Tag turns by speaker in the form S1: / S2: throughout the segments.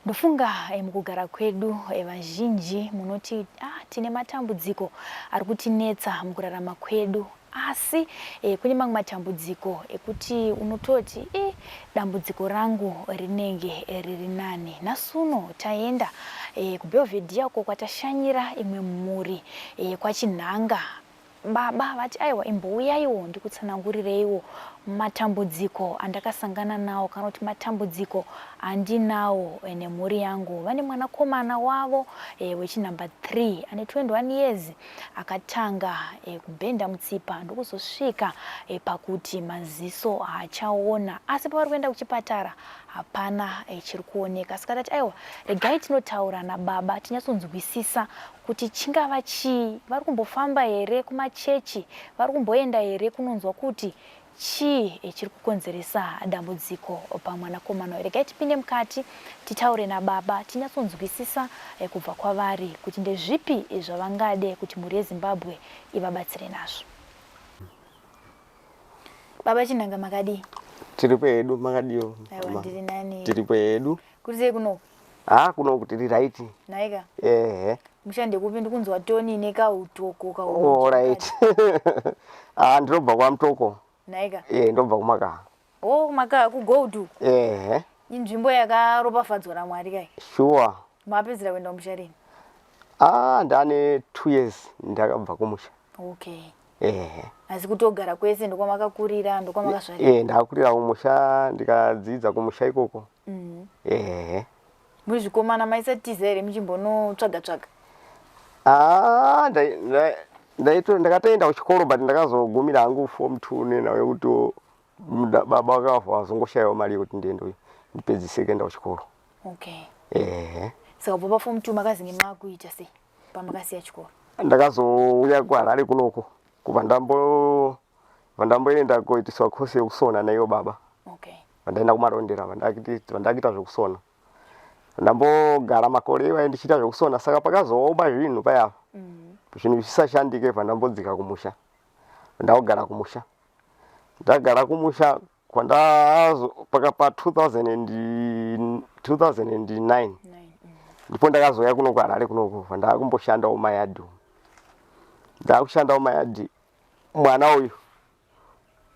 S1: Ndofunga mukugara kwedu vazhinji munoti tine matambudziko ari kutinetsa mukurarama kwedu, asi kune mamwe matambudziko ekuti unototi dambudziko rangu rinenge riri nani. Nhasi uno taenda kuBelvedere uko kwatashanyira imwe mhuri yekwaChinhanga. Baba vati aiwa imbouyaiwo ndikutsanangurireiwo matambudziko andakasangana nawo kana kuti matambudziko andinawo nemhuri yangu. Vane mwanakomana wavo wechinumber 3 ane 21 years akatanga kubhenda mutsipa ndokuzosvika pakuti maziso haachaona, asi pavari kuenda kuchipatara hapana chiri kuoneka. Saka tati aiwa regai tinotaura nababa tinyatsonzwisisa kuti chingava chii. Vari kumbofamba here kumachechi? Vari kumboenda here kunonzwa kuti chii chiri kukonzeresa dambudziko pamwanakomana uyu? Regai tipinde mukati titaure nababa tinyatsonzwisisa kubva kwavari kuti ndezvipi zvavangade kuti mhuri yeZimbabwe ivabatsire nazvo. Baba Chinhanga, makadii?
S2: Tiripo hedu, makadiwo?
S1: Aiwa, ndiri nani.
S2: Tiripo hedu.
S1: Kuri sei kuno?
S2: Ah, kuno tiri right.
S1: Naika?
S2: Ehe.
S1: Mushande kupi? Ndikunzwa toni nekautoko
S2: All right. Ah, ndinobva kwaMutoko.
S1: Naika?
S2: Eh, ndobva kuMakaha.
S1: Oh, kuMakaha, kuGold.
S2: Ehe.
S1: Inzvimbo yakaropafadzwa naMwari kai.
S2: Sure.
S1: Mapedzera kuenda kumusha rini?
S2: Ah, ndane 2 years ndakabva kumusha.
S1: Okay.
S2: Ehe.
S1: Asi kutogara kwese ndokwamakakurira, ndokwamakazvarira?
S2: Eh, ndakakurira kumusha ndikadzidza kumusha ikoko. Ehe.
S1: Muri zvikomana maisatiza here muchimbonotsvaga tsvaga?
S2: Ah, ndakatoenda kuchikoro but ndakazogumira hangu form 2 nenhau yekuti baba vakabva vazongoshayiwa mari yekuti ndiende ndipedzise kuenda kuchikoro.
S1: Okay.
S2: Ehe.
S1: Saka kubva paform 2 makazinge makuita sei pamakasiya chikoro?
S2: Ndakazouya kuHarare kunoko kubva ndamboenda koitiswa course yekusona naivo baba.
S1: Okay.
S2: Vandaenda kuMarondera vandakuita zvekusona. Ndambogara makore iwayo ndichiita zvekusona, saka pakazooma zvinhu paya zvinhu zvisashandike vandambodzika kumusha. Ndakugara kumusha. Ndagara kumusha kwandazo paka pa 2009 ndipo ndakazouya kuno kuHarare kunoko ndakumboshandawo mayadhi. Ndakushandawo mayadhi, mwana uyu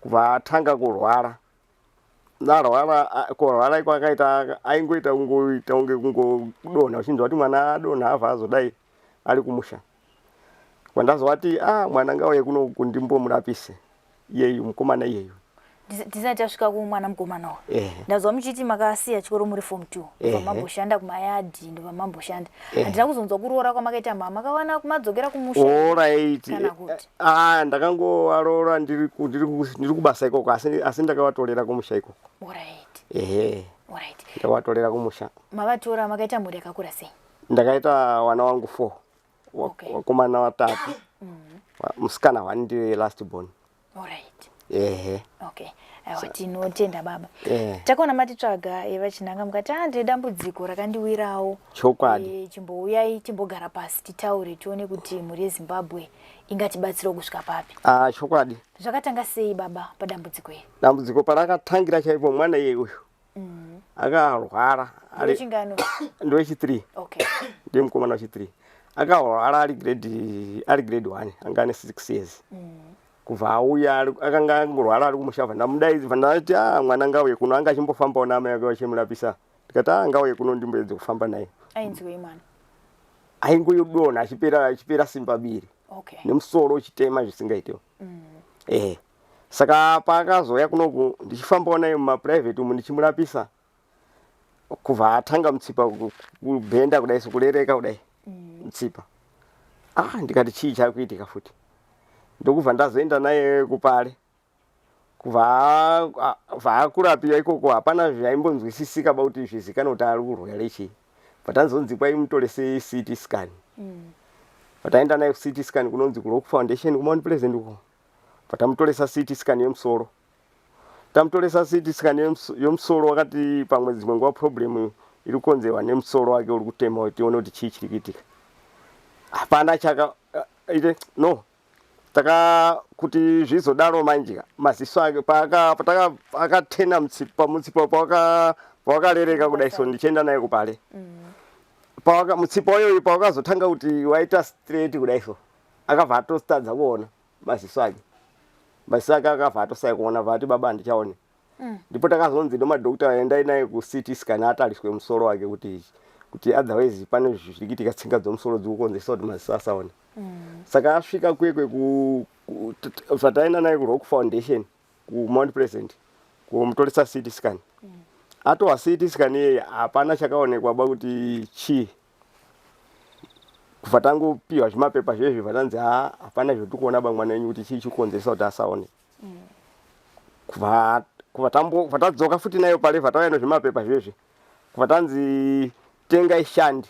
S2: kubva atanga kurwara. Ndarwara, kurwara iko akaita aingoita kungoita kunge kungodonha, uchinzwa kuti mwana adonha abva azodai ari kumusha. Kwandazovati mwana ngauye kuno kundimbomurapise iyeyu mukomana iyeyu.
S1: Tisati tasvika kumwana mukomana uyu, ndazwa muchiti makasiya chikoro muri form 2, ndobva mamboshanda kumayadhi, ndobva mamboshanda. Handina kuzonzwa kuroora kwamakaita mama, makawana kumadzokera kumusha
S2: Alright.
S1: kana kuti?
S2: Ah, ndakangovaroora ndiri kubasa ikoko, asi ndakavatorera kumusha ikoko.
S1: Alright.
S2: Ehe.
S1: Alright.
S2: Ndakavatorera kumusha.
S1: Mavatora makaita mhuri yakakura sei?
S2: Ndakaita vana vangu 4.
S1: Okay.
S2: Vakomana vatatu. Musikana 1 ndiye last born.
S1: Alright.
S2: Ehe.
S1: Okay. Aiwa, tinotenda baba. Takaona matitsvaga vaChinhanga mukati ndine dambudziko rakandiwirawo.
S2: Chokwadi.
S1: Chimbouyai timbogara pasi titaure tione kuti mhuri yeZimbabwe ingatibatsirawo kusvika papi.
S2: Ah, chokwadi.
S1: Zvakatanga sei baba padambudziko iri?
S2: Dambudziko parakatangira chaipo mwana iye uyu. Akarwara ari
S1: Wechingano?
S2: Ndewechi 3.
S1: Okay.
S2: Ndiye mukomana wechi 3. Akarwara ari grade 1, anga ane 6 years. Kubva auya akanga angorwara ari kumusha, ndamudai ndati mwana ngauye kuno, anga achimbofambawo naamai vake vachimurapisa. Ndikati ngauye kuno ndimboedze kufamba naye.
S1: Ainzwei mwana?
S2: Aingoyodonha achipera simba biri.
S1: Okay.
S2: Nemusoro uchitema zvisingaitewo. Saka paakazouya kunoku ndichifambawo naye mumaprivate umu ndichimurapisa, kubva atanga mutsipa kubhenda kudai, sokurereka kudai mutsipa. Ndikati chii chakuitika futi? Ndokubva ndazoenda naye kuPare. Kubva akurapiwa ikoko hapana zvaimbonzwisisika ba kuti zvizikanwe kuti ari kurwara chii. Patanzonzi kwaimutore CT scan. Pataenda naye kuCT scan kunonzi kuRock Foundation kuMount Pleasant uko. Patamutoresa CT scan yemusoro. Tamutoresa CT scan yemusoro wakati pamwe dzimwe nguva problem iri kukonzerwa nemusoro wake uri kutema, tione kuti chii chiri kuitika. Hapana chaka ite no. Taka kuti zvizodaro manje maziso ake pataka akatena mutsipa, mutsipa Pawakarereka kudai so ndichienda naye kupale. Pawaka mutsipa uyoyu pawakazotanga kuti waita straight kudai so akabva atotadza kuona maziso ake. Maziso ake akabva atosaya kuona vati baba handichaone. Ndipo takazonzi nemadhokota endai naye kuCT scan atariswe musoro wake kuti kuti otherwise pane zviri kuitika tsinga dzomusoro dziri kukonzeresa kuti maziso asaone. Saka asvika kwekwe ku zvataenda naye kuRock Foundation kuMount Pleasant kumutoresa CT scan. Atowa CT scan iyeye hapana chakaonekwa ba kuti chii. Kubva tangopiwa zvimapepa zvezvi vatanzi haa hapana zvotiri kuona ba mwana wenyu kuti chii chikukonzeresa kuti asaone. Kubva kubva tambo kubva tadzoka futi nayo pale vatauya nezvimapepa zvezvi. Kubva tanzi tengai shandi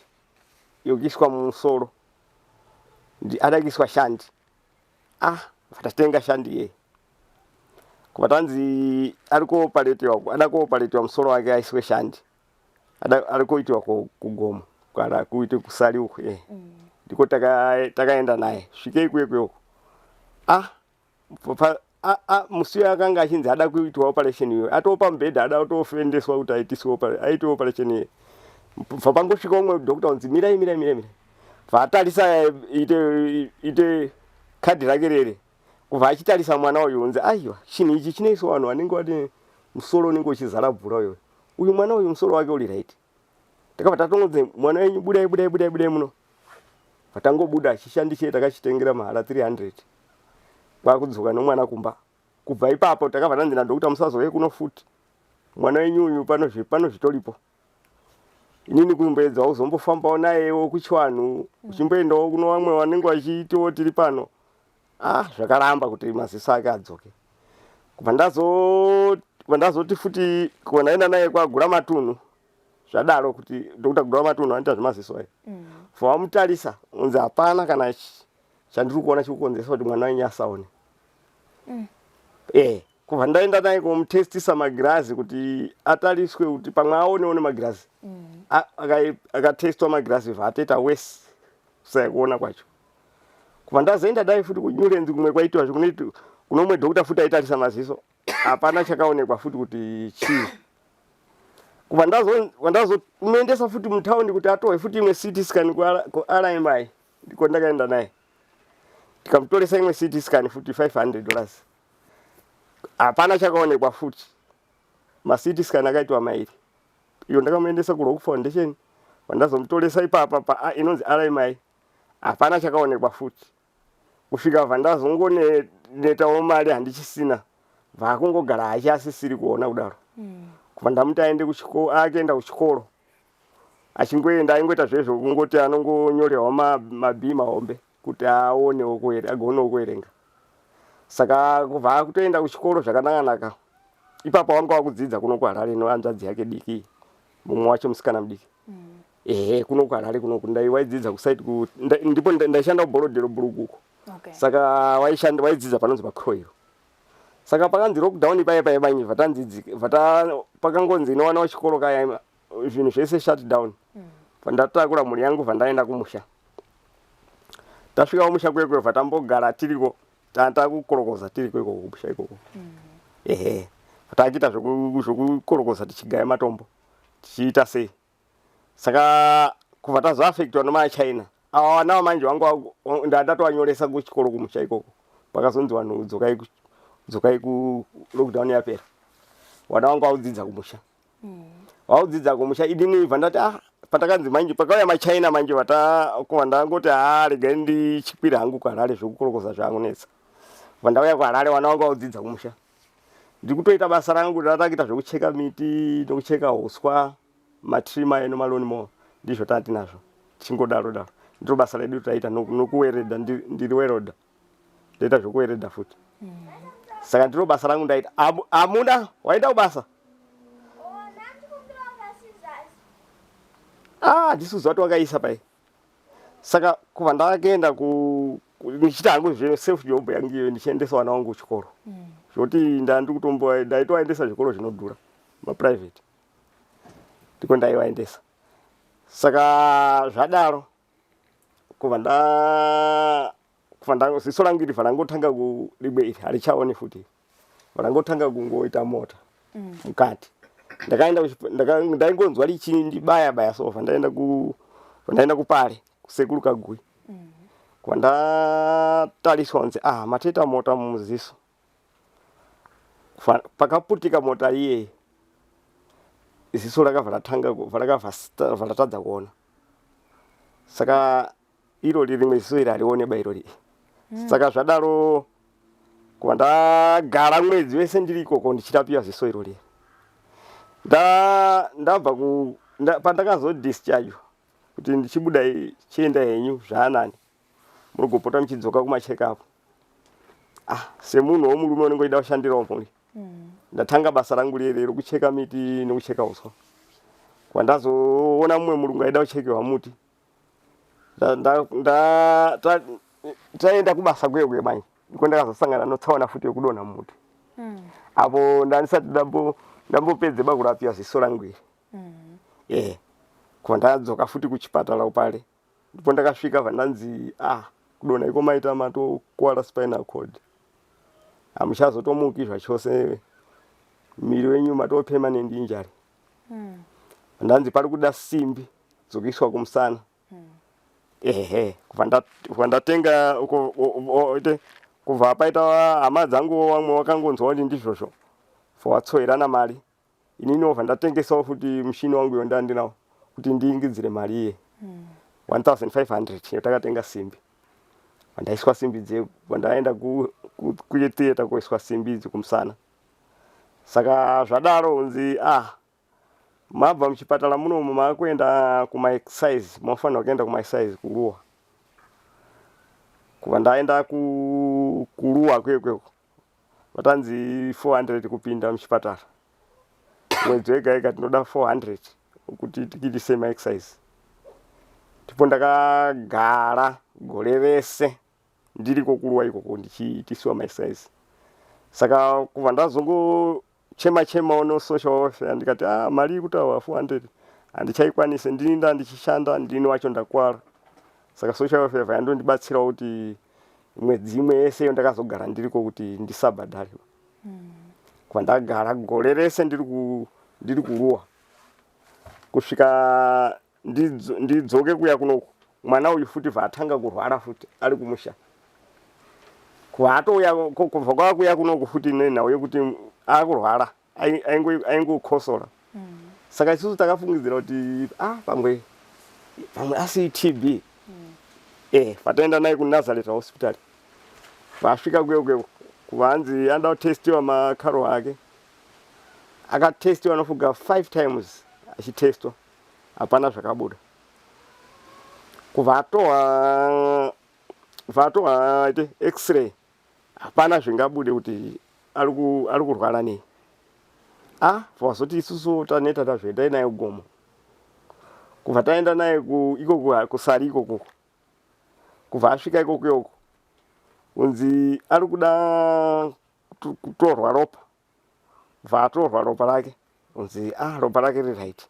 S2: yokuiswa mumusoro. Ada kuiswa shandi. Ah, tatenga shandi iye. Kubva tanzi ari kuoparetiwa, ada kuoparetiwa musoro wake aiswe shandi. Ada ari kuitiwa kugomo, kana kuite kusali uku eh. Ndiko takaenda naye. Svikei kuye kuye uko. Ah, musi uyo akanga achinzi ada kuitwa operation iyoyo atopa mubhedha ada kutofendeswa kuti aitiswe aitwe operation iye bva pangosvika umwe doctor unzi mirai mirai mirai mirai bva atarisa ite ite kadhi rake rere kubva achitarisa mwana uyu unzi aiwa chinhu ichi chinoiswa vanhu vanenge vane musoro unenge uchizara bvura uyo uyu mwana uyu musoro wake uri right takabva tatongonzi mwana wenyu budai budai budai budai muno vatangobuda chishandi chiye takachitengera mahara 300 kwakudzoka nomwana kumba kubva ipapo takabva tanzi nadokta musazouye kuno futi mwana wenyu uyu pano zvitoripo inini kumboedzawo kuzombofambawo nayewo kuchivanhu uchimboendawo kuno vamwe vanenge vachiitiwo tiri pano ah zvakaramba kuti maziso ake adzoke kubva ndazoti futi kubva ndaenda naye kwagura matunhu zvadaro kuti Dr. Gura Matunhu anoita zvemaziso aya mm. Vamutarisa unzi hapana kana chandiri kuona chikukonzeresa kuti mwana wenyu asaone mm. Eh, kubva ndaenda naye komutestisa magirazi kuti atariswe kuti pamwe aonewo nemagirazi mm. Akatestwa magirazi bva wese kusaya kuona kwacho kubva ndazoenda dai futi kuNewlands kumwe kwaitiwa zvekunoiti kuno umwe doctor futi aitarisa maziso hapana chakaonekwa futi kuti chii kubva ndazomuendesa futi mutaundi kuti atohwe futi imwe CT scan kuRMI ndiko ndakaenda naye tikamutoresa imwe CT scan futi 500 dollars hapana chakaonekwa futi maCT scan akaitwa mairi iyo ndakamuendesa kuRock Foundation vandazomutoresa ipapa pa inonzi RMI hapana chakaonekwa futi kusvika vandazongonetawo mari handichisina vakungogara hachi asisiri kuona kudaro mm. kubva ndamuti aende kuchikoro akuenda kuchikoro achingoenda aingoita zvezvo kungoti anongonyorerwa mabhii mahombe kuti aonewo agonewo kuerenga saka kubva akutoenda kuchikoro zvakanaka-naka ipapo wanga wakudzidza kuno kuHarare nehanzvadzi yake diki mumwe wacho musikana mudiki mm. Ehe kuno kuHarare kuno ndai waidzidza kusite ku ndipo ndaishanda kuBorrowdale Brooke uko okay. Saka waishanda waidzidza panonzi paCroil saka pakanzi lockdown paye paye manje vatanzi vata pakangonzi inowana wechikoro kaya zvinhu zvese shut down mm. Vandatakura mhuri yangu vandaenda kumusha tasvika kumusha kwekwe vatambogara tiriko takukorokoza tiriko ikoko kumusha ikoko mm. Ehe takuita zvokukorokoza tichigaya matombo tichiita sei saka kubva tazoafektwa nemachina ava vana vamanje vangu ndatovanyoresa kuchikoro kumusha ikoko pakazonzi vanhu dzokai dzokai ku lockdown yapera vana vangu vakudzidza kumusha vakudzidza kumusha idini ibva ndati ah patakanzi manje pakauya machina manje vata kuva ndangoti haa regai ndichikwira hangu kuHarare zvekukorokoza zvangunetsa bva ndauya kuHarare vana vangu vakudzidza kumusha ndiri kutoita basa rangu ratakuita zvekucheka miti nokucheka uswa matrimmer nemalawn mower ndizvo tatinazvo tichingodaro daro ndiro basa redu taita nokuweredha ndiri welder ndoita zvekuweredha futi saka ndiro basa rangu ndaita amuna waenda kubasa ah handisi kuziva kuti wakaisa pai saka kubva ndakaenda ku ndichiita hangu zve self job yangu iyo ndichiendesa vana vangu kuchikoro zvekuti ndandi kutombo ndaitovaendesa zvikoro zvinodhura maprivate ndiko ndaivaendesa saka zvadaro kubva nda kubva nda ziso rangu iri rangotanga rimwe iri harichaoni futi rangotanga kungoita mota mukati. Ndakaenda ndaingonzwa richindibaya baya so ndaenda ku ndaenda kupare kusekuru Kagui. Kwandatariswa kunzi ah mateta mota mumuziso. Pakaputika mota iye ziso rakabva ratanga rakabva ratadza kuona. Saka irori rimwe ziso iri harione ba irori. Saka zvadaro kuva ndagara mwedzi wese ndiri ikoko ndichirapiwa ziso irori. Ndabva ku pandakazodischarge kuti ndichibuda chienda henyu zvaanani muri kupota muchidzoka kumacheckup. Ah, semunhu womurume unenge uchida kushandirawo mhuri. Ndatanga basa rangu rere rokucheka miti nekucheka uswa. Kwandazoona mumwe murungu aida kuchekewa muti. Taenda kubasa kuye kuye manje. Ndiko ndakazosangana notsaona futi yekudonha mumuti. Apo ndandisati ndambopedze bakurapiwa ziso rangu iri. Eh. Kubva ndadzoka futi kuchipatara upale. Ndipo ndakasvika vandanzi ah kudonha iko maita matokuwara spinal cord. Hamuchazotomuki zvachose miri wenyu matoo permanent injury. Ndanzi pari kuda simbi dzokuiswa kumusana. Ehe, kubva ndatenga uko kubva paita hama dzangu vamwe vakangonzwa kuti ndizvozvo. Watsoerana mari. Inini obva ndatengesawo futi mushini wangu iyo ndandinawo kuti ndiingidzire mari iye. 1500 yatakatenga simbi. Ndaiswa simbi dze ndaenda kutheatre kuiswa simbi idzi kumusana. Saka zvadaro unzi ah mabva muchipatara munomu makuenda kuma exercise mafanira kuenda kuma exercise kuruwa. Kubva ndaenda kuruwa kwekwe vatanzi 400 kupinda muchipatara. Mwedzi wega wega tinoda 400 kuti tikiitise ma exercise. Ndipo ndakagara gore rese ndiriko kuruwa ikoko ndichiitisiwa ma exercise. Saka kubva ndazongochema chemawo no social welfare ndikati ah mari iri kutaurwa 400 handichaikwanise ndini ndandichishanda ndini wacho ndakwara. Saka social welfare yandondibatsirawo kuti mwedzi imwe yese iyo ndakazogara ndiriko kuti ndisabhadhare. Kubva ndagara gore rese ndiri kuruwa kusvika ndidzoke kuya kunoku mwana uyu futi bva atanga kurwara futi ari kumusha. Kubva atouya kubva kwakuya kunoku futi nenhau yekuti akurwara aingokosora. Saka isusu takafungidzira kuti ah pamwe asi TB. Eh, pataenda naye kuNazareth Hospital. Vasvika kuyo kuyo kuvanzi anoda kutestiwa makaro ake. Akatestiwa anofuga 5 times achitestwa. Hapana zvakabuda. Kubva atohwa ite x-ray hapana zvingabude kuti ari kurwara nei. Ah, vazoti isusu taneta tazvo endai naye kugomo. Kubva taenda naye ikoko kusari ikoko. Kubva asvika ikoko ikoko kunzi ari kuda kutorwa ropa. Bva atorwa ropa rake kunzi ah ropa rake riri right.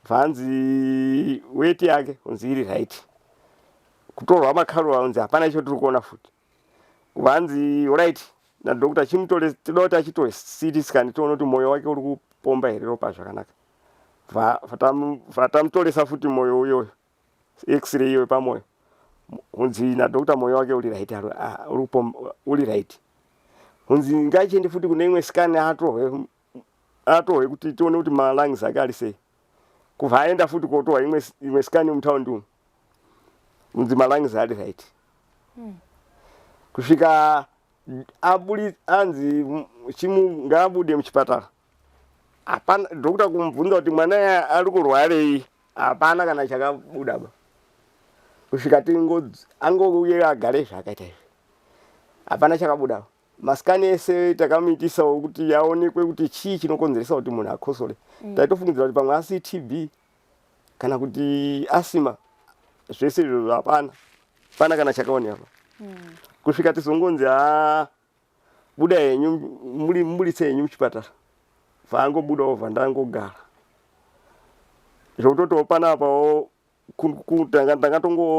S2: Bvanzi weti yake kunzi iri right. Kutorwa makarura kunzi hapana icho tiri kuona futi. Vanzi right nadoctor chimutore toda kuti achitore CT scan tione kuti moyo wake uri kupomba here ropa zvakanaka. Vatamutoresa futi moyo uyoyo x-ray iyoyo pamoyo. Hunzi nadoctor moyo wake uri right uri kupomba uri right. Hunzi ngachiende futi kune imwe scan atohwe kuti tione kuti malungs ake ari sei. Kubva aenda futi kotohwa imwe scan mutaundi umu. Hunzi malungs ari right. Kusvika aburi anzi chimu ngaabude muchipatara. Hapana doctor kumubvunza kuti mwana ari kurwarei hapana kana chakabuda ba. Kusvika angouye agare zvakaita izvi. Hapana chakabuda. Masikani ese takamuitisawo kuti aonekwe kuti chii chinokonzeresa kuti munhu akosore. Taitofungidzira kuti pamwe asi TB kana kuti asima zvese izvozvo hapana. Hapana kana chakaonekwa. Kusvika tizongonzi haa buda henyu muburitse henyu muchipatara. Vaangobudawo bva ndangogara. Zvokutotiwo panapawo Ndanga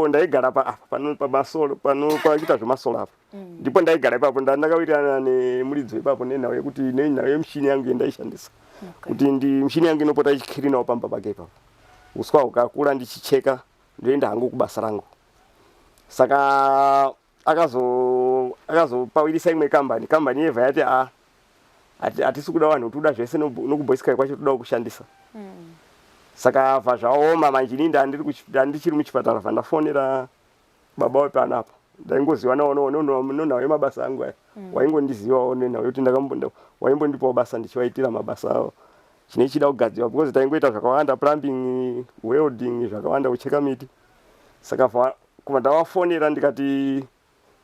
S2: ndaigara pa apa pano pamasolo pano pakuita zvemasolo apa ndipo ndaigara ipapo. Ndandakawirirana nemuridzi ipapo nenhau yekuti nenhau yemushini yangu yendaishandisa kuti ndi mushini yangu inopota ichikirinawo pamba pake ipapo. Uswa hukakura ndichicheka, ndoenda hangu kubasa rangu. Saka akazopawirisa imwe kambani. Kambani yebva yati, a hatisi kuda vanhu, toda zvese nokubhoiskai kwacho toda kushandisa. Saka bva zvaoma manje. Ini ndandichiri muchipatara, bva ndafonera baba wepano apa. Ndaingoziva nawo nenhau yemabasa angu aya. Waingondizivawo nenhau yekuti waimbondipawo basa ndichivaitira mabasa avo chine chida kugadzirwa, because taingoita zvakawanda, plumbing, welding, zvakawanda, kucheka miti. Saka kubva ndavafonera ndikati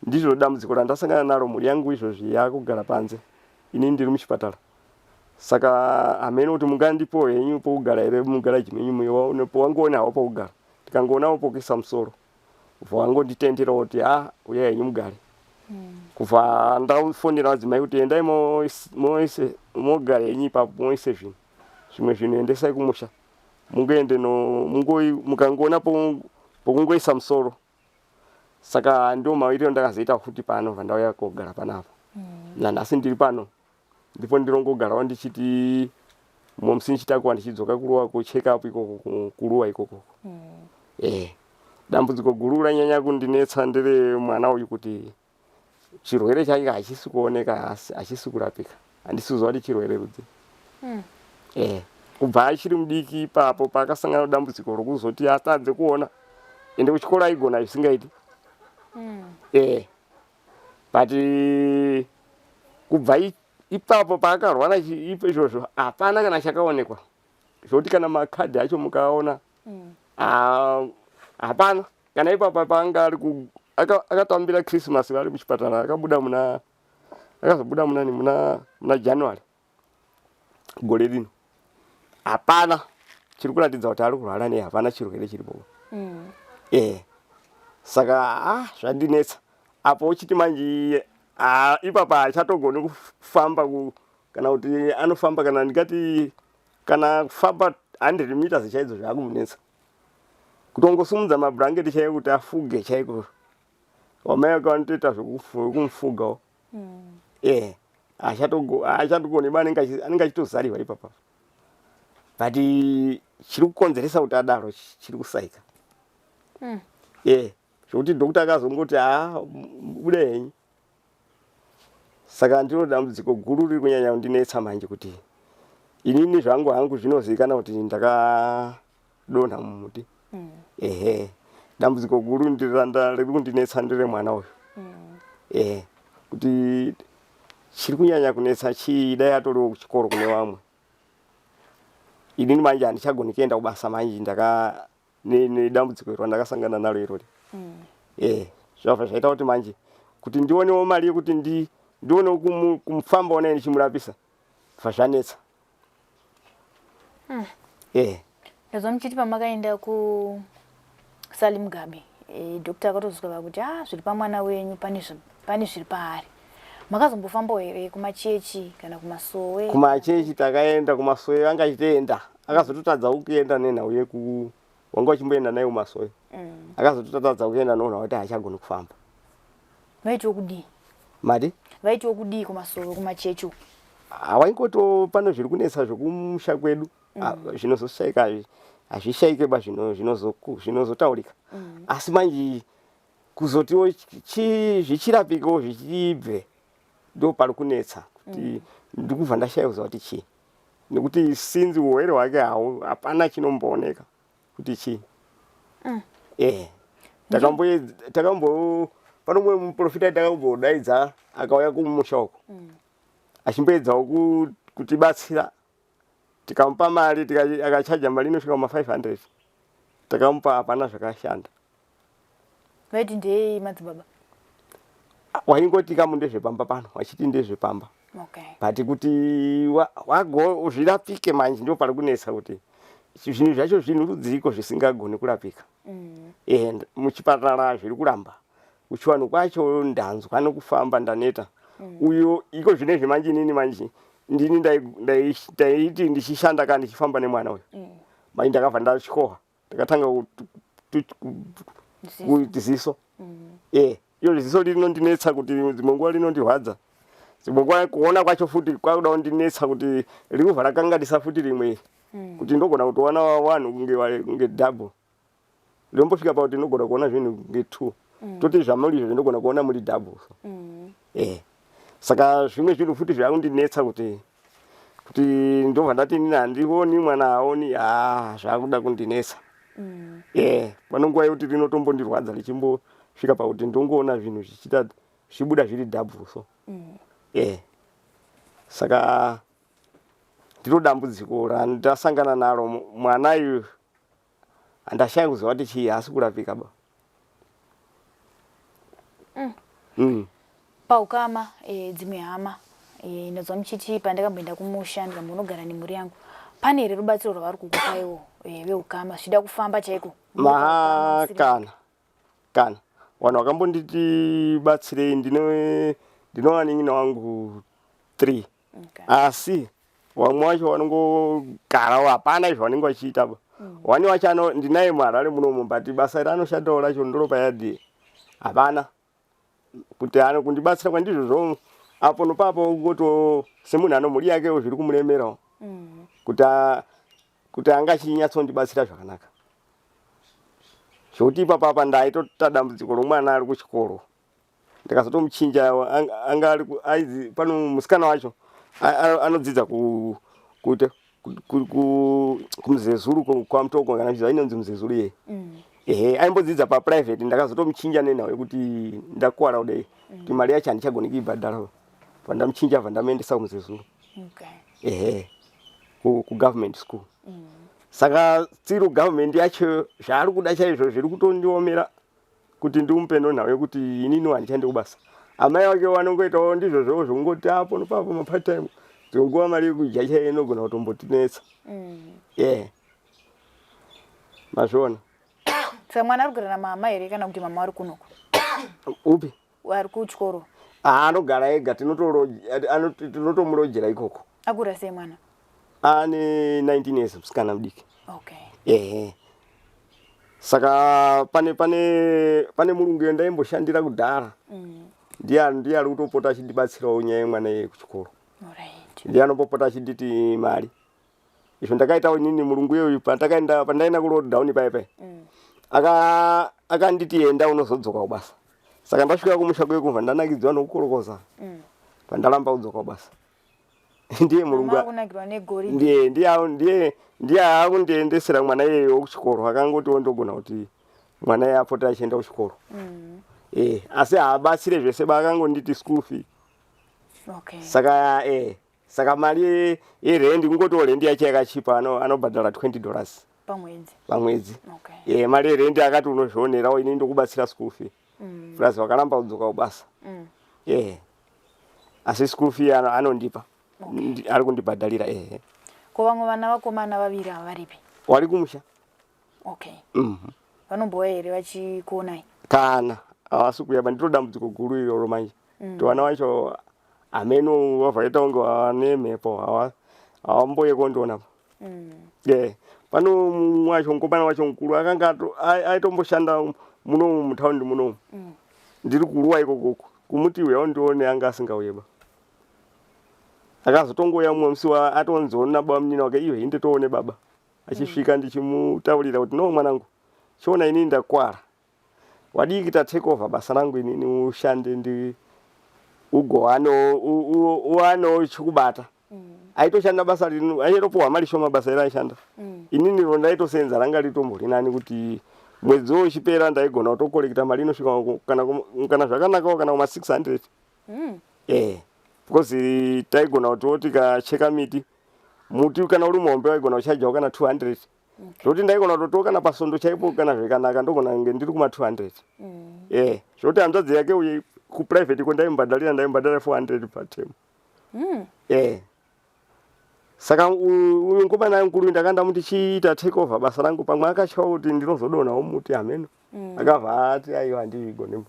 S2: ndizvo dambudziko randasangana naro, mhuri yangu izvozvi yakugara panze, inini ndiri muchipatara. Saka hamene kuti mungandipowo henyu pokugara here mugaraji menyu, wangoona hawo pokugara, ndikangoonawo pokuisa musoro. Bva wangonditenderawo kuti a uyai henyu mugare. Kubva ndafonera vadzimai kuti endai moise mogare henyu ipapo, moise zvinhu, zvimwe zvinhu endesai kumusha, mungoende no mukangoona pokungoisa musoro. Saka ndo maitiro ndakazoita futi pano vandauya kogara panapa. Nanhasi ndiri pano, ndipo ndirongogarawo ndichiti mumwe musi ndichitakuwa ndichidzoka kuruwa kucheck up ikoko, kuruwa ikoko. Dambudziko guru ranyanya kundinetsa ndere mwana uyu, kuti chirwere chake hachisi kuoneka, hachisi kurapika. Handisi kuziva kuti chirwere rudzi. Kubva achiri mudiki ipapo paakasangana nedambudziko rokuzoti atadze kuona, ende kuchikoro aigona zvisingaiti. But kubva ipapo paakarwara izvozvo hapana kana chakaonekwa, zvokuti kana makadhi acho mukaona hapana kana ipapa paanga ari akatambira Christmas vari muchipatara. Akabuda muna akazobuda munani muna January gore rino. Hapana chiri kuratidza kuti ari kurwara nei, hapana chirwere chiripo. Saka zvandinetsa apo uchiti manje ipapa haachatogoni kufamba kana kuti anofamba, kana ndingati kana kufamba 100 meters chaidzo zvaakumunetsa. Kutongosumudza mabhurangeti chaiwo kuti afuge chaiko, wamai vake vanotoita zvekumufugawo. Haachatogoni ba, anenge achitozarirwa ipapa. But chiri kukonzeresa kuti adaro chiri kusaika. Zvokuti doctor akazongoti, ha, bude henyu. Saka ndiro dambudziko guru riri kunyanya kundinetsa manje, kuti inini zvangu hangu zvinozivikana kuti ndakadonha mumuti. Ehe, dambudziko guru riri kundinetsa ndere mwana uyu. Kuti chiri kunyanya kunetsa chii? Dai atoriwo kuchikoro kune vamwe. Inini manje handichagoni kuenda kubasa manje, ndaka nedambudziko iro randakasangana naro irori. Zvabva zvaita kuti manje kuti ndionewo mari yekuti ndionewo kumufambawo naye ndichimurapisa, bva zvanetsa.
S1: Ndazwa muchiti pamakaenda kuSally Mugabe, doctor akatozosvika vakuti a zviri pamwana wenyu pane zviri paari. Makazombofambawo here kumachechi kana kumasowe?
S2: Kumachechi takaenda, kumasowe anga achitoenda, akazototadza kuenda nenhau yeku wanga uchimboenda naye kumasowe. Akazototadza kuenda nenhau kuti haachagoni kufamba.
S1: Vaitiwo kudii?
S2: Mari.
S1: Vaitiwo kudii kumasowe, kumachechi uku?
S2: Hawaingoto pano zviri kunetsa zvekumusha kwedu. Zvinozoshaika hazvishaike ba, zvinozotaurika. Asi manje kuzotiwo zvichirapikawo zvichibve, ndo pari kunetsa kuti ndikubva ndashaya kuziva kuti chii, nekuti sinzi urwere hwake hau hapana chinombooneka kuti chii. Takambo pano mumwe muprofita takambodaidza, akauya kumusha uko achimboedzawo kutibatsira. Tikamupa mari, akachaja mari inosvika kuma 500, takamupa, hapana zvakashanda.
S1: Vaiti ndeyei madzibaba?
S2: Waingoti kamu ndezvepamba pano, wachiti ndezvepamba. But kuti wago zvirapike manje ndo pari kunetsa, kuti zvinhu zvacho zvinhu rudziko zvisingagoni kurapika. And muchipatara zviri kuramba, kuchivanhu kwacho ndanzwa nokufamba, ndaneta. Uyo iko zvinezvi manje, inini manje ndini ndaiti ndichishanda kana ndichifamba nemwana uyu. Manje ndakabva ndatyoha, ndakatanga Ziso e iro ziso rinondinetsa kuti dzimwe nguva rinondirwadza, dzimwe nguva kuona kwacho futi kwakuda kundinetsa kuti rikubva rakanganisa futi rimwe kuti ndogona kutoona vanhu kunge double. Ndinombosvika pakuti ndinogona kuona zvinhu kunge two. Toti zvamuri izvo ndinogona kuona muri double so. Saka zvimwe zvinhu futi zvakundinetsa kuti ndobva ndati inini handioni, mwana haoni, ha, zvakuda kundinetsa. Pane nguva yekuti rinotombondirwadza richimbosvika pakuti ndongoona zvinhu zvichiita zvichibuda zviri double so. Saka ndiro dambudziko randasangana naro. Mwana uyu handashaya kuziva kuti chii, haasi kurapika ba.
S1: Paukama, dzimwe hama, ndinzwa muchiti pandakamboenda kumusha ndikambonogara nemhuri yangu, pane here rubatsiro rwavari kukupaiwo veukama zvichida kufamba chaiko?
S2: Maha, kana vanhu vakambonditi batsirei, ndine vanin'ina wangu 3. Asi vamwe vacho vanongogarawo, hapana izvo vanenge vachiita ba. Wani wacho ndinaye muHarare munomu, but basa raanoshandawo racho ndoro payadhi, hapana kuti ano kundibatsira kwandizvozvo apo nopapo. Kungoto semunhu ano mhuri yakewo zviri kumuremerawo kuti anga achinyatsondibatsira zvakanaka, zvokuti ipapo apa ndaitota dambudziko romwana ari kuchikoro. Ndikazotomuchinja, anga ari aizi pano musikana wacho anodzidza kuite kuMuzezuru kwaMutoko, kana chiziva inonzi Muzezuru iye. Ehe, aimbodzidza paprivate. Ndakazotomuchinja nenhau yekuti ndakuwara kudai, kuti mari yacho handichagoni kuibhadhara. Pandamuchinja bva ndamuendesa kuMuzezuru. Ehe, kugovernment school. Saka still government yacho zvaari kuda chaizvo zviri kutondiomera kuti ndimupe, nenhau yekuti inini handichaendi kubasa. Amai vake vanongoitawo ndizvozvowo zvekungoti apo nopapo mapart time. Dzimwe nguva mari yekudya chaiyo inogona kutombotinetsa. Ye, mazviona.
S1: Saka mwana ari kugara namama here kana kuti mama vari kunoko?
S2: Upi?
S1: Ari kuchikoro.
S2: Anogara ega, tinotomurojera ikoko.
S1: Akura sei mwana?
S2: Ane 19 years, musikana mudiki.
S1: Ehe,
S2: saka pane murungu yandaimboshandira kudhara. Ndiye ari kutopota achindibatsirawo nyaya yemwana iye kuchikoro. Ndiye anombopota achinditi mari izvo ndakaitawo inini. Murungu iyoyu pandakaenda, pandaenda kulockdown paya paya, akanditi enda unozodzoka kubasa. Saka ndasvika kumusha kuye kubva ndanakidzwa nokukorokoza, pandaramba kudzoka kubasa. Ndiye murungu.
S1: Mama akunakirwa negoridhe.
S2: Ndiye akundiendesera mwana iyeyo kuchikoro. Akangotiwo ndogona kuti mwana iye apota achienda kuchikoro. Asi haabatsire zvese ba, akangonditi school fee. Saka mari yerendi, kungotiwo rendi yacho yakachipa, anobhadhara $20
S1: pamwedzi.
S2: Pamwedzi. Mari yerendi akati unozvionerawo, ini ndokubatsira school fee. Plus wakaramba kudzoka kubasa. Asi school fee anondipa. Ari kundibhadharira, ehe.
S1: Ko vamwe vana vakomana vaviri ava varipi?
S2: Wari kumusha.
S1: Vanombouya here vachikuonai?
S2: Kana, havasi kuuya ba. Ndiro dambudziko guru iroro manje, kuti vana vacho hameno vavhaita kunge vane mhepo, havamboye kondiona. Ye, pano mumwe wacho, mukomana wacho mukuru, akanga aitomboshanda munomu mutaundi munomu. Ndiri kuruwa ikokoko, kumuti uya undione, anga asingauye ba. Akazotongouya mumwe musi atonziona baba munini wake iyo hinde toone baba achisvika. Ndichimutaurira kuti no, mwanangu, chiona, inini ndakwara, wadii kuita take over basa rangu, inini ushande ndi ugowanewo uwanewo chikubata. Aitoshanda basa rino, aitopuhwa mari shoma basa iri aishanda. Inini ro ndaitosenza ranga ritombori nani, kuti mwedzi wo uchipera ndaigona kutokolekta mari inosvika kana zvakanakawo kana kuma 600. Because taigona kutiwo tikacheka miti, muti kana uri muhombe waigona kuchajawo kana 200, zvokuti ndaigona kutotiwo kana pasondo chaipo, kana zvikanaka ndogona kunge ndiri kuma 200. Zvokuti hanzvadzi yake uye kuprivate iko ndaimubhadharira, ndaimubhadharira 400 paterm. Saka uyu mukomana mukuru ndakanga ndamuti chiita take over basa rangu, pamwe akatyawo kuti ndinozodonhawo muti, hameno. Akabva ati aiwa, handizvigoni.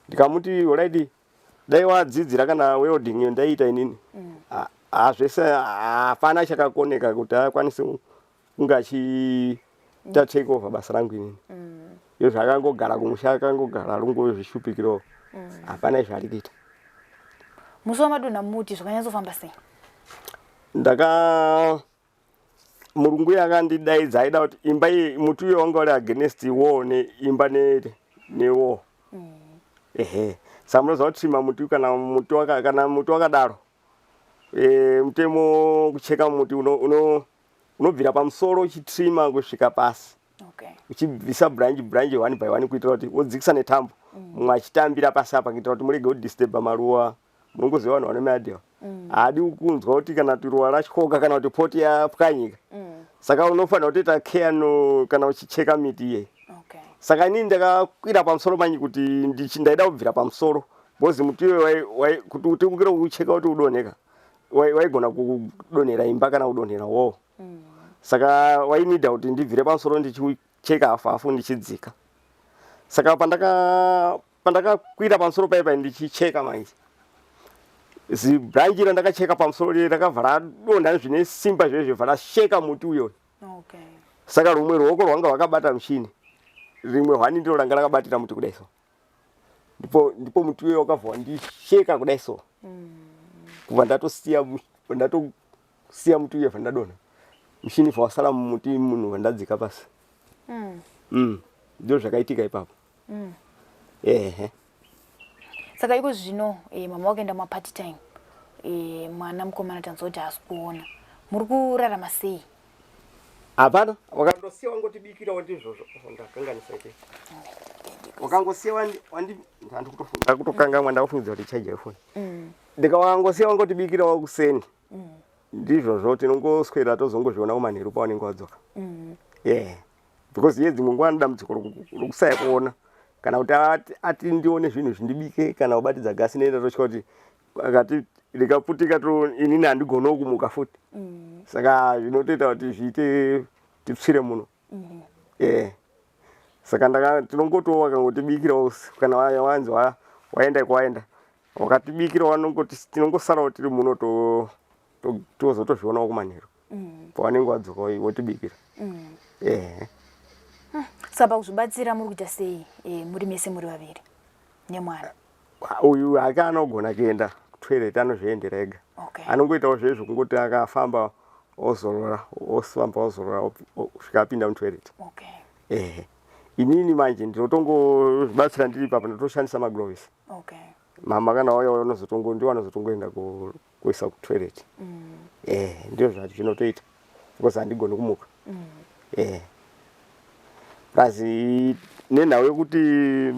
S2: Ndikamuti alright, dai wadzidzira kana welding iyo ndaiita inini. Zvese hapana chakakoneka kuti akwanise kunge achi Ta take over basa rangu inini. Iyo zvakangogara kumusha akangogara rungozvishupikirawo. Hapana zvaari kuita.
S1: Musi wamadonha muti zvakanyatsofamba sei?
S2: Ndaka murungu uya akandidaidza aida kuti imba iyi muti uyo wanga uri against wall neimba newall. Ehe. Saka munoziva kuti muti kana muti waka kana muti wakadaro e, mutemo kucheka muti unobvira pamusoro uchitrima kusvika pasi.
S1: Okay.
S2: Uchibvisa branch branch one by one kuitira kuti wodzikisa netambo. Mumwe achitambira pasi apa kuitira kuti murege kudisturba maruwa. Munongoziva vanhu vane maadhiwa. Haadi kunzwa kuti kana kuti ruwa ratyoka kana kuti poti yapwanyika. Saka unofanira kutoita care no kana uchicheka miti iyeyi.
S1: Okay.
S2: Saka inini ndakakwira pamusoro manje kuti ndaida kubvira pamusoro because muti uyo kuti utikukira kucheka kuti udonheka waigona kudonhera imba kana kudonhera wall. Saka wainida kuti ndibvire pamusoro ndichicheka hafu hafu ndichidzika. Saka pandakakwira pamusoro paipa ndichicheka manje zibranchi randakacheka pamusoro riye rakabva radonha zvine simba zvezvo bva rasheka muti uyoyo.
S1: Okay.
S2: Saka rumwe ruoko rwanga rwakabata mushini, rimwe hwani ndiro ranga rakabatira muti kudai so. Ndipo muti uyo wakabva wandisheka kudai so. Kubva ndatosiya muti uyo bva ndadonha. Mushini bva wasara mumuti munhu bva ndadzika pasi. Ndizvo zvakaitika ipapo. Ehe.
S1: Saka iko zvino mama wakaenda ma part time. Mwana mukomana tanzwa kuti haasi kuona. Muri kurarama sei?
S2: Hapana, wakandosiya wangotibikira wandizvozvo. Ndakanganisa ite. Wakangosiya wandi wandi ndakutokangamwa ndakufungidzira kuti charge yefoni. Ndikawangosiya wangotibikira wakuseni. Ndizvozvo tinongoswera tozongozviona kumanheru pawanenge wadzoka. Yeah. Because iye dzimwe nguva dambudziko rokusaya kuona kana kuti ati ndione zvinhu zvindibike kana kubatidza gasi nenda totya kuti akati rikaputika to inini handigonawo kumuka futi. Saka zvinotoita kuti zviite tipsire muno. Yeah. Saka tinongotiwo wakangotibikirawo kana wanzi waenda kwawaenda wakatibikira wanongoti tinongosarawo tiri muno tozotozvionawo kumanheru. Pawanenge wadzoka wotibikira. Ehe.
S1: Saka pakuzvibatsira muri kuita sei muri mese muri vaviri nemwana?
S2: Uyu hake anogona kuenda kutoilet anozviendera ega.
S1: Okay.
S2: Anongoitawo zvezvo kungoti akafamba ozorora, ofamba ozorora kusvika apinda mutoilet.
S1: Okay.
S2: Ehe. Inini manje ndinotongozvibatsira ndiri ipapa ndotoshandisa magloves.
S1: Okay.
S2: Mama kana wauya ndiwo anozotongoenda kuisa kutoilet. Ndizvo zvacho zvinotoita because handigoni kumuka. Plus nenhau yekuti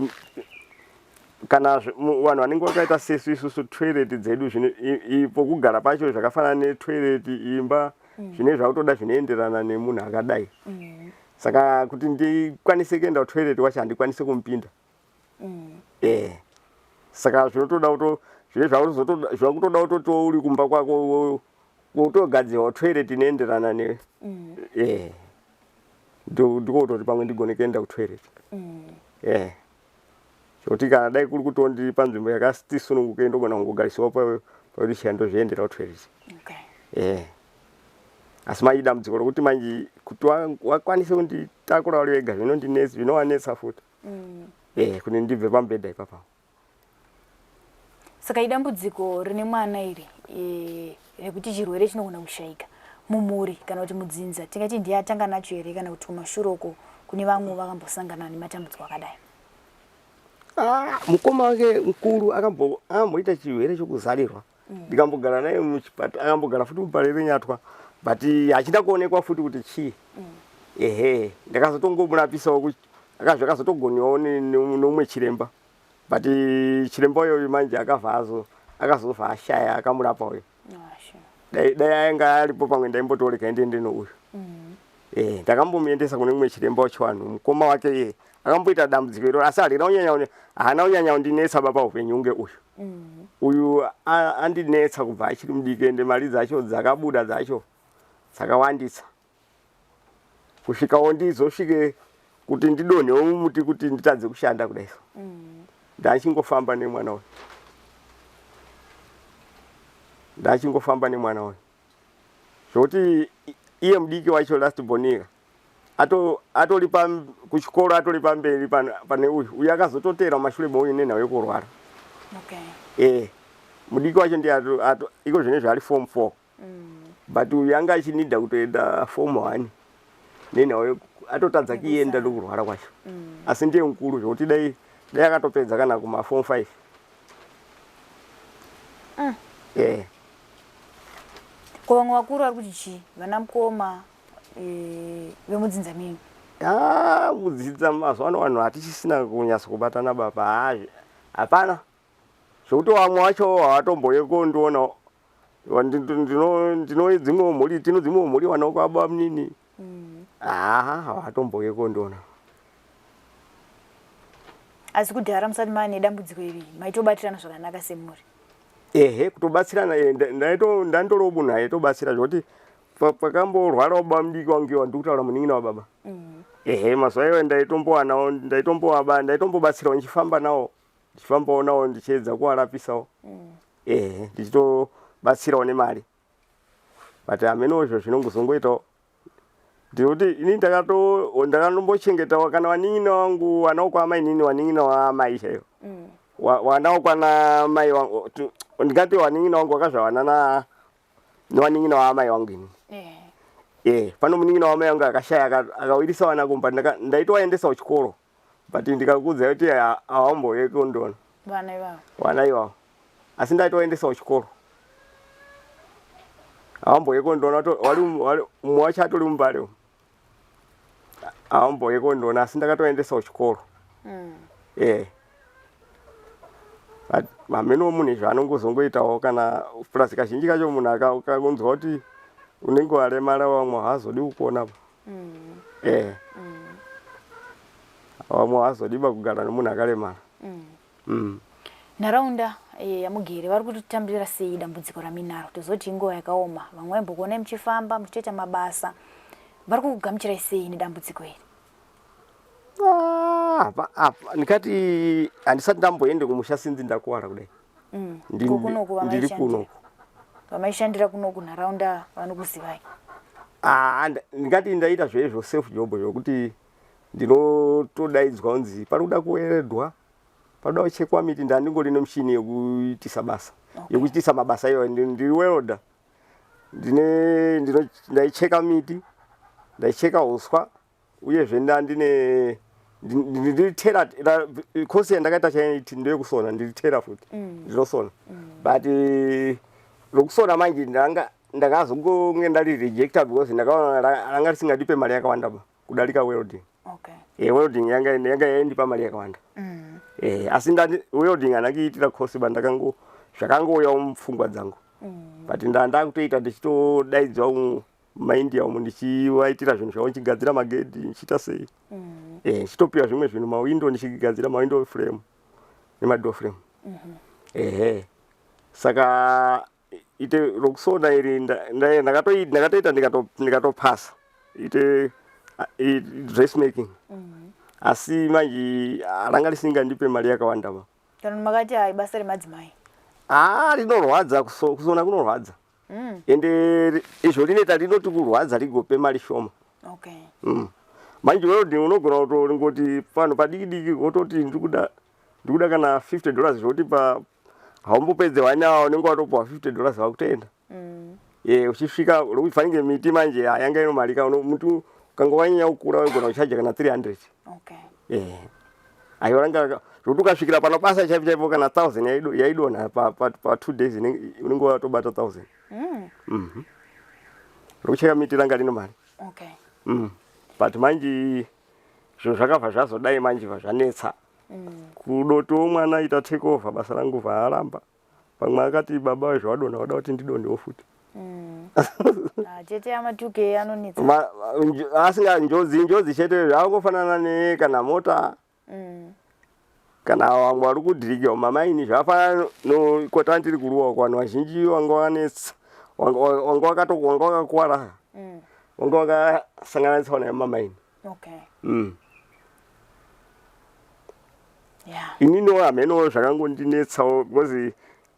S2: kana vanhu vanenge vakaita sesu isusu toilet dzedu pokugara pacho zvakafanana netoilet imba zvine zvakutoda zvinoenderana nemunhu akadai. Saka kuti ndikwanise kuenda kutoilet wacho handikwanise kumupinda. Saka zvinotoda kuto zvine zvakutoda kutoti uri kumba kwako wotogadzirwa toilet inoenderana newe. Ndiko kutoti pamwe ndigone kuenda kutoilet. Zvekuti kana dai kuri kuti ndiri panzvimbo yakati sununguke ndogona kungogarisiwa pawheelchair ndozviendera kutoilet.
S1: Okay.
S2: Asi manje dambudziko rokuti manje kuti wakwanise kunditakura uri wega zvinovanetsa futi. Kuti ndibve pamubhedha ipapa.
S1: Saka idambudziko rine mwana iri rekuti chirwere chinogona kushaika mumhuri kana kuti mudzinza, tingati ndiye atanga nacho here kana kuti kumashure uko kune vamwe vakambosangana nematambudziko akadai?
S2: Mukoma wake mukuru akamboita chirwere chokuzarirwa. Ndikambogara naye muchipatara, akambogara futi muParirenyatwa, but hachina kuonekwa futi kuti chii. Ehe, ndakazotongomurapisawo zvakazotogoniwawo neumwe chiremba. But chiremba uyoyu manje akazobva ashaya akamurapa uyo. Dai ainga aripo pamwe ndaimbotoreka ndiende nouyu. Ndakambomuendesa kune mumwe chiremba wechivanhu, mukoma wake iye akamboita dambudziko iroro, asi haana kunyanya kundinetsa baba upenyu unge uyu. Uyu andinetsa kubva achiri mudiki, ende mari dzacho dzakabuda dzacho dzakawandisa kusvikawo ndizosvike kuti ndidonhewo mumuti kuti nditadze kushanda kudai so. Ndachingofamba nemwana uyu. Ndachingofamba nemwana uyu. Zvokuti iye mudiki wacho last born ika. Ato atori pa kuchikoro atori pamberi pane uyu. Uyu akazototera mumashure meuyu nenhau yekurwara.
S1: Okay.
S2: Eh. Mudiki wacho ndiye ato, ato iko zvinezvi ari form 4. But uyu anga achinida kutoenda form 1 nenhau atotadza kuenda nokurwara kwacho. Asi ndiye mukuru zvekuti dai dai akatopedza kana kuma form 5. Eh.
S1: Ko vamwe vakuru vari kuti chii? Vana mukoma eh, vemudzinza menyu.
S2: Ah, mudzinza mazuva ano vanhu hatichisina kunyatso kubatana baba. Ah, hapana. Zvekuti vamwe vacho havatombouye kondiona. Ndino dzimwewo mhuri, tino dzimwewo mhuri vana kwababa munini. Ah, havatombouye kondiona.
S1: Asi kudhara musati mane dambudziko iri maitobatirana zvakanaka semhuri.
S2: Ehe, kutobatsirana eh, ndaitorowo munhu aitobatsira zvekuti pakamborwarawo baba mudiki wangu iwa ndikutaura munin'ina wababa. Ehe, mazuva iwayo ndaitombowanawo ndaitomboaba ndaitombobatsirawo ndichifamba nawo ndichifambawo nawo ndichiedza kuwarapisawo. Ehe, ndichitobatsirawo nemari. But hameno izvo zvinongozongoitawo ndinokuti ini ndakato ndakanombochengetawo kana vanin'ina wangu vana kwaamai nini vanin'ina waamai chaivo. Vana kwana mai wangu ndingati vanin'ina wangu vakazvarwa na nevanin'ina waamai wangu ini. Eh, pano munin'ina waamai wangu akashaya akawirisa vana kumba ndaitovaendesa kuchikoro but ndikakuudza kuti hawambouye kundiona.
S1: Vana ivavo.
S2: Vana ivavo. Asi ndaitovaendesa kuchikoro. Hawambouye kundiona wari mumwe wacho atori muMbare umu. Hawambouye kundiona asi ndakatovaendesa kuchikoro. Eh. But hameno munhu izvo anongozongoitawo kana plus kazhinji kacho munhu akangonzwa kuti unenge waremara vamwe haazodi kukuona. Eh. Vamwe haazodi ba kugara nemunhu akaremara.
S1: Nharaunda eh, yamugere vari kutitambirira sei dambudziko raminaro? Tozoti inguva yakaoma, vamwe vaimbokuonai muchifamba muchitoita mabasa, vari kukugamuchirai sei nedambudziko iri?
S2: Ah, ndikati handisati ndamboende kumusha sinzi ndakuwara kudai.
S1: Kunoku
S2: ndiri kunoku.
S1: Vamaishandira kunoku nharaunda vanokuzivai?
S2: Ah, ndingati ndaita zveizvo self job zvokuti ndinotodaidzwa kunzi pari kuda kuweredwa panoda kuchekwa miti ndandingori nemushini yekuitisa basa.
S1: Okay.
S2: Yekuitisa mabasa iwayo ndiri welder. Ndine ndino ndaicheka miti, ndaicheka uswa uyezve ndandine ndiri tailor course yandakaita chaiti ndeyekusona ndiri tailor futi. Ndinosona. But rokusona manje ndanga ndakazongonge ndari rejecta because ndakaona ranga risingandipe mari yakawanda ba kudarika welding.
S1: Okay.
S2: Eh, welding yanga yanga yaindipa mari yakawanda. Eh, asi ndandi welding handina kuiitira course ba ndakango zvakangouya mupfungwa dzangu. But ndakutoita ndichitodaidzwa mumaindia umu ndichivaitira zvinhu zvavo ndichigadzira magedhi ndichiita sei. Eh, ndichitopiwa zvimwe zvinhu mawindow ndichigadzira mawindow frame nemadoor frame. Ehe. Saka ite rokusona iri ndakatoita ndikatopasa ite dressmaking. Asi manje ranga risingandipe mari yakawanda ba.
S1: Kana makati hai basa remadzimai.
S2: Ah, rinorwadza kusona kunorwadza. Ende izvo rinoita rinoti kurwadza rigope mari shoma.
S1: Okay.
S2: Manje welding unogona kutongoti panhu padiki diki wototi ndikuda kana $50 zvekuti pa haumbopedze 1 hour unenge watopuwa $50 wakutoenda. Eh, uchisvika ufanike miti manje yanga inomarika muti ukanga wanyanya kukura waigona kuchaja kana 300.
S1: Okay.
S2: Eh. Aiwa ranga zvekuti ukasvikira pano basa chaipo chaipo kana 1000 yaidonha pa 2 days unenge watobata 1000. Rokucheka miti ranga rino mari.
S1: Okay.
S2: But manje zviro zvakabva zvazodai manje zvanetsa. Kudotiwo mwana aita take over basa rangu vaaramba. Pamwe akati baba zvadonha vada kuti ndidonhewo futi.
S1: Ah, chete ama2K anonetsa.
S2: Asinga njodzi njodzi chete zvakangofanana ne kana mota. Kana vamwe vari kudhirikiwa mumamaini zvafanana nokota ndiri kuruwa uko vanhu vazhinji vanga vanetsa vanga vakakuwara. Vanga vakasangana netsaona yemumamaini.
S1: Okay. Yeah.
S2: Ininiwo hamenowo zvakangondinetsawo because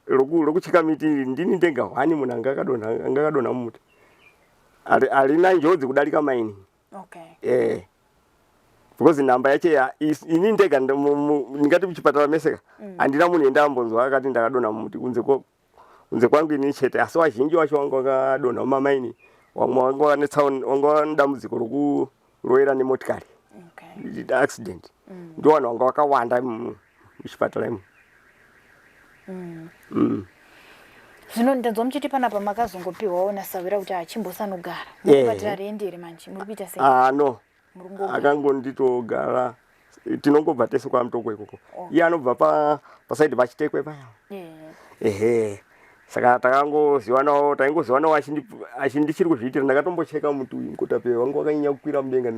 S2: rokucheka miti ndini ndega hwani munhu anga akadonha mumuti. Harina njodzi kudarika maini.
S1: Okay.
S2: Eh. Because nhamba yacho ya ini ndega ndingati muchipatara meseka handina munhu endambonzwa akati ndakadonha mumuti kunze kunze kwangu ini chete asi vazhinji vacho vanga vakadonha mumamaini vamwe vanga vane tsaona vanga vane dambudziko rokuroera nemotikari
S1: Okay.
S2: accident ndo vanhu vanga vakawanda muchipatara imo.
S1: Zvino ndanzwa muchiti panapa makazongopiwawo nasawira kuti achimbosanogara. Muri kubatira rendi here manje? Muri kuita sei?
S2: Ah no.
S1: Muri kungogara.
S2: Akangonditogara tinongobva tese kwaMutoko ikoko. Iye anobva pa pasaidi paChitekwe paya. Ehe. Saka takangozivanawo taingozivanawo achindichiri kuzviitira ndakatombocheka muti uyu mukotapeya wangu wakanyanya kukwira mudenga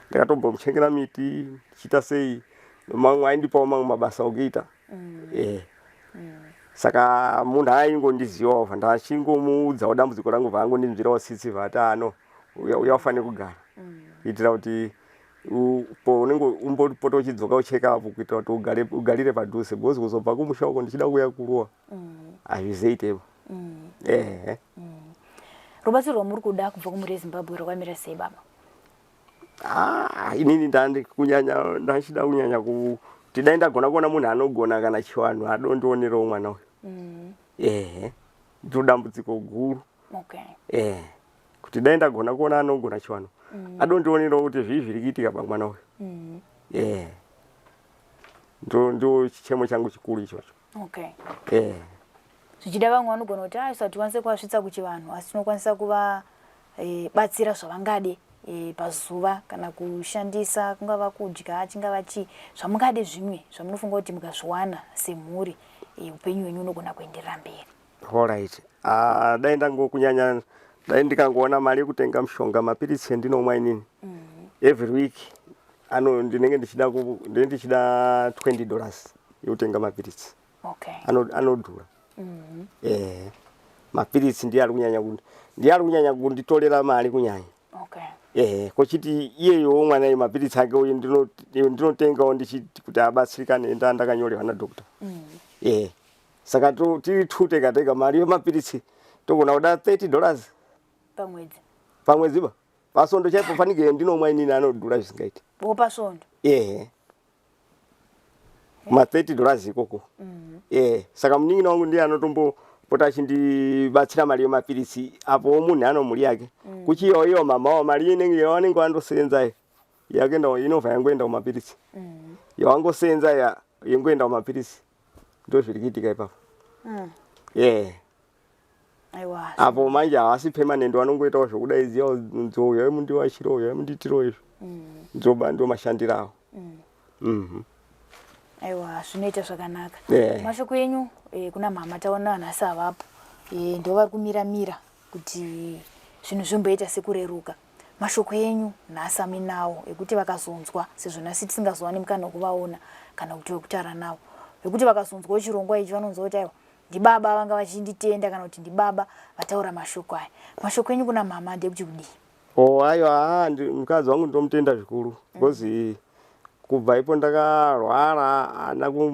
S2: ndakatombomuchekera miti ndichiita sei mamwe aindipawo mamwe mabasa okuita. Eh. Saka munhu aingondizivawo ndachingomuudzawo dambudziko rangu vaangondinzwirawo tsitsi vati ano uya uya ufanire kugara kuitira kuti po unenge umbopota uchidzoka ucheka apo kuitira kuti ugare ugarire padhuze because kuzobva kumusha uko ndichida kuuya kuruwa hazvizoitepo. Ehe.
S1: Rubatsiro rwamuri kuda kubva kumhuri yeZimbabwe rwakamira sei baba?
S2: Ah, inini ndandi kunyanya ndachida kunyanya kuti dai ndagona kuona munhu anogona kana chivanhu adondionerewo mwana uyu. Ehe. Ndiro dambudziko guru.
S1: Okay.
S2: Eh. Kuti dai ndagona kuona anogona chivanhu adondionerewo kuti zvii zviri kuitika pamwana uyu. Eh. Ndo ndo chichemo changu chikuru ichocho.
S1: Okay.
S2: Eh.
S1: Zvichida vamwe vanogona kuti ah hatikwanise kuvasvitsa kuchivanhu asi tinokwanisa kuvabatsira zvavangade pazuva kana kushandisa kungava kudya chingava chii zvamungade zvimwe zvamunofunga kuti mukazviwana semhuri upenyu hwenyu unogona kuenderera mberi.
S2: Alright. Ah, dai ndangokunyanya dai ndikangoona mari yekutenga mushonga mapiritsi endinomwa inini every week ano ndinenge ndichida ndinenge ndichida $20 yekutenga mapiritsi.
S1: Okay.
S2: Anodhura. Eh. Mapiritsi ndiye ari kunyanya ndiye ari kunyanya kunditorera mari kunyanya.
S1: Okay.
S2: Eh, kochiti iyeyo mwana iye mapiritsi ake uyu ndinotengawo ndichiti kuti abatsirikane ndakanyorerwa nadoctor. Eh. Saka tiri two tega tega mari yemapiritsi togona kuda $30
S1: pamwedzi.
S2: Pamwedzi ba. Pasondo chaipo fanike ndinomwa inini anodhura zvisingaiti.
S1: Wo pasondo.
S2: Eh. Ma $30 ikoko. Eh, saka munin'ina wangu ndiye anotombopota achindibatsira mari yemapiritsi apo munhu ano mhuri yake. Kuchiyo iyo mama wa mari inenge yavanenge vandosenza yakenda inobva yangoenda kumapiritsi. Yawangosenza ya yangoenda kumapiritsi. Ndo zviri kuitika ipapo. Eh.
S1: Aiwa.
S2: Apo manje havasi permanent vanongoitawo zvokudaidzira nzou uyai mundiwachire uyai mundiitirewo izvo. Ndoba ndo mashandiro avo.
S1: Aiwa zvinoita zvakanaka.
S2: Yeah.
S1: Mashoko enyu kuna mama taona nhasi havapo. Ndo vari kumira mira kuti zvinhu zvimboita sekureruka. Mashoko enyu nhasi aminawo ekuti vakazonzwa sezvo nhasi tisingazowani mukana wekuvaona kana kuti wekutaura navo. Vekuti vakazonzwawo chirongwa ichi vanonzwa kuti aiwa ndibaba vanga vachinditenda kana kuti ndibaba vataura mashoko aya. Mashoko enyu kuna mama ndekuti kudii?
S2: Oh aiwa mukadzi wangu ndomutenda zvikuru because kubva ipo ndakarwara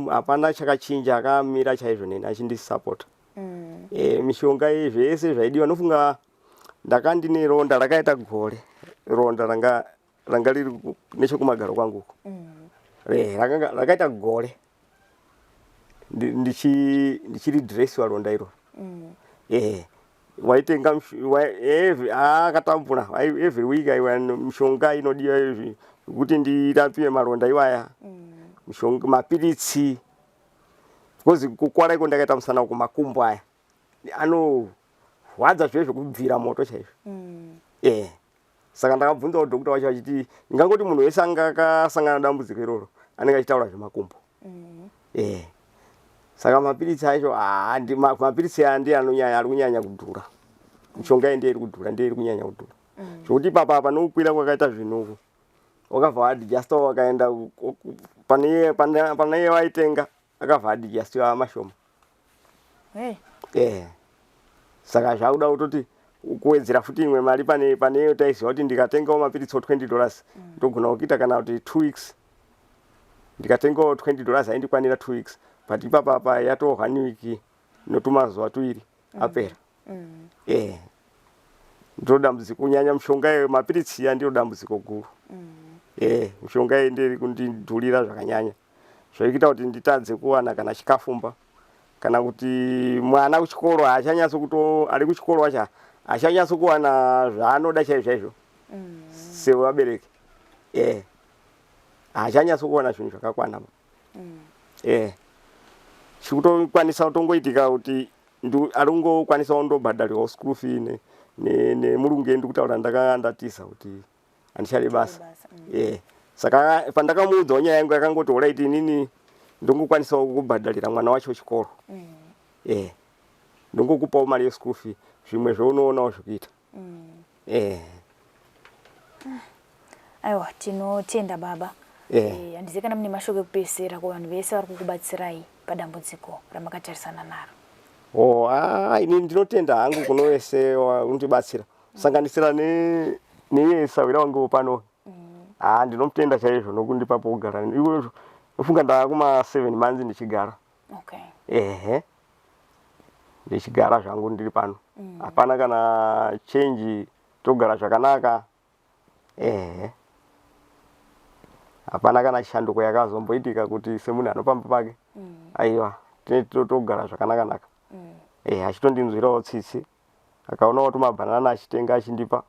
S2: hapana chakachinja akamira chaizvo neni achindisapota. Mishonga iyi zvese zvaidiwa nofunga ndakandine ronda rakaita gore ronda ranga riri nechekumagaro kwangu uko. Rakaita gore ndichiridresiwa ronda iroro. Waitenga akatambura every week aiwa mishonga inodiwa izvi kuti ndirapiwe maronda iwaya. Mishonga mapiritsi because kukwara iko ndakaita musana uko makumbo aya anorwadza zviye zvekubvira moto chaizvo. Saka ndakabvunzawo doctor wacho achiti ndingangoti munhu wese anga akasangana dambudziko iroro anenge achitaura zvemakumbo. Saka mapiritsi acho mapiritsi aya ndiye anonyanya ari kunyanya kudhura. Mishonga iyi ndiye iri kudhura ndiye iri kunyanya kudhura. Zvokuti ipapa apa nokukwira kwakaita zvinhu uku wakabva waadjusta wakaenda pane iye waitenga akabva adjustiwa mashoma.
S1: Hey.
S2: Saka zvakuda kutoti kuwedzera futi imwe mari pane iyo taiziva kuti ndikatengawo mapiritsi o $20 ndogona kuita kana kuti 2 weeks. Ndikatengawo $20 aindikwanira 2 weeks but ipapa apa yatoo 1 week notumazuva tuiri apera. Ndiro dambudziko kunyanya mishonga iyo mapiritsi iya ndiro dambudziko guru. Eh, mishonga iyi ndiri kundidhurira zvakanyanya. Zvaikuita kuti nditadze kuwana kana chikafu mumba kana kuti mwana kuchikoro haachanyatso kuto ari kuchikoro wacho haachanyatso kuwana zvaanoda chaizvo chaizvo sevabereki. Eh. Haachanyatso kuwana zvinhu zvakakwana. Eh. Chikutokwanisa kutongoitika kuti ari kungokwanisa kundobhadharirwa school fee nemurungu ne, ne ndikutaura ndakanga ndatiza kuti handichadi basa mm. Saka pandakamuudzawo nyaya yangu yakangoti alright inini ndongokwanisawo kubhadharira mwana wacho chikoro mm. Ndongokupawo mari yeschool fee zvimwe zvaunoonawo zvekuita mm.
S1: Aiwa, tinotenda baba. Handizivi kana mune mashoko ekupedzisira kuvanhu vese vari kukubatsirai padambudziko ramakatarisana naro.
S2: Oh, ah, ini ndinotenda hangu kuno wese undibatsira kusanganisira neiye sahwira wangu pano. Ah, ndinomutenda chaizvo nokundipa pokugara. Iwe ufunga ndava kuma 7 months ndichigara.
S1: Okay.
S2: Ehe, ndichigara zvangu ndiri pano. Hapana kana change, togara zvakanaka. Ehe, hapana kana shanduko yakazomboitika kuti semunhu anopamba pake. Aiwa, togara zvakanaka naka. Achitondinzwirawo tsitsi, akaonawo tumabhanana achitenga achindipa,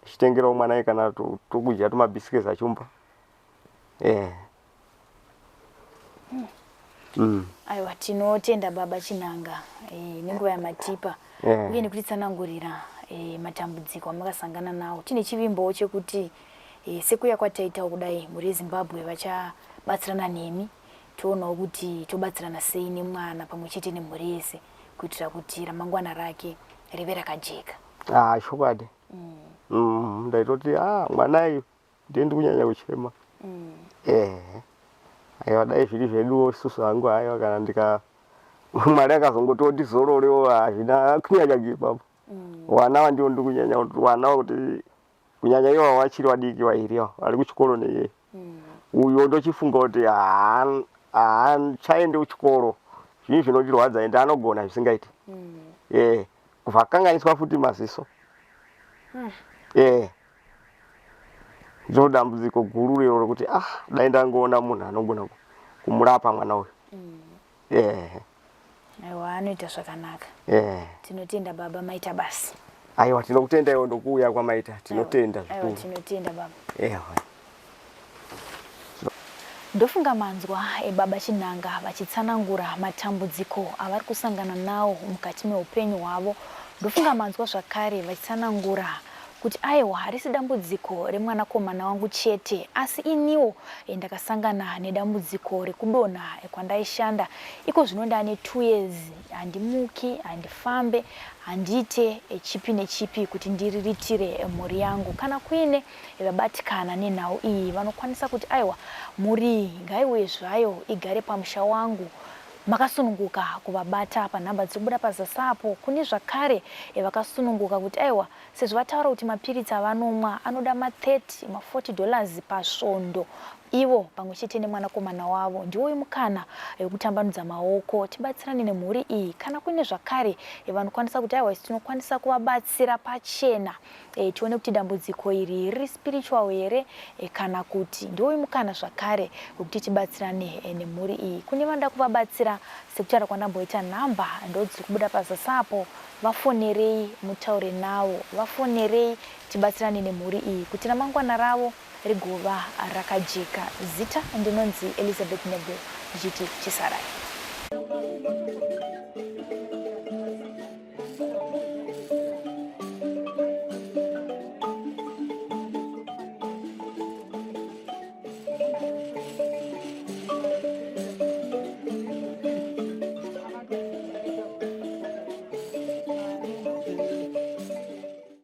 S2: achitengerawo mwana kana tokudya tumabhisiketi achimupa.
S1: Aiwa, tinotenda baba Chinanga nenguva yamatipa uye nekutitsanangurira matambudziko amakasangana nawo. Tine chivimbowo chekuti sekuya kwataitawo kudai, mhuri yeZimbabwe vachabatsirana nemi, toonawo kuti tobatsirana sei nemwana pamwe chete nemhuri yese kuitira kuti ramangwana rake rive rakajeka.
S2: Ah, chokwadi. Ndaitoti ah, mwana iyo ndiye ndikunyanya kuchema. Aiwa, dai zviri zveduwo isusu hangu, aiwa, kana ndika Mwari akazongotiwo tizororewo, hazvina kunyanya ipapo. Wana wandiwo ndikunyanya kuti wana kuti kunyanya iwa wachiri wadiki wairi awa vari kuchikoro neyeye. Uyo ndochifunga kuti haachaendi kuchikoro, zvinhu zvinotirwadza ende anogona zvisingaiti. Kubva akanganiswa futi maziso. Ndiro dambudziko guru rero rekuti ah, dai ndangoona munhu anogona kumurapa mwana uyu.
S1: Aiwa, anoita zvakanaka. Tinotenda baba, maita basa.
S2: Aiwa, tinokutenda iwo ndokuuya kwamaita, tinotenda.
S1: Aiwa, zvikuru. Tinotenda baba. Ndofunga manzwa ebaba Chinanga vachitsanangura matambudziko avari kusangana nawo mukati meupenyu hwavo. Ndofunga manzwa zvakare vachitsanangura kuti aiwa, harisi dambudziko remwanakomana wangu chete, asi iniwo ndakasangana nedambudziko rekudonha kwandaishanda. Iko zvino ndane 2 years handimuki, handifambe, handiite chipi nechipi kuti ndiriritire mhuri yangu. Kana kuine vabatikana nenhau iyi vanokwanisa kuti aiwa, mhuri iyi ngaiuye zvayo igare pamusha wangu, makasununguka kuvabata panhamba dziri kubuda pazasi apo. Kune zvakare vakasununguka kuti aiwa, sezvo vataura kuti mapiritsi avanomwa anoda ma30 ma40 dollars pasvondo ivo pamwe chete nemwanakomana wavo, ndiwoyu mukana wekutambanudza maoko tibatsirane nemhuri iyi. Kana kuine zvakare vanokwanisa kuti aiwa, isu tinokwanisa kuvabatsira pachena, tione kuti dambudziko iri riri spiritual here kana kuti, ndiwoyu mukana zvakare wekuti tibatsirane nemhuri iyi. Kune vanoda kuvabatsira, sekutaura kwandamboita, nhamba ndodziri kubuda pazasi apo, vafonerei mutaure navo, vafonerei tibatsirane nemhuri iyi kuti ramangwana ravo rigova rakajeka. Zita ndinonzi Elizabeth Nebo, ndichiti chisarai.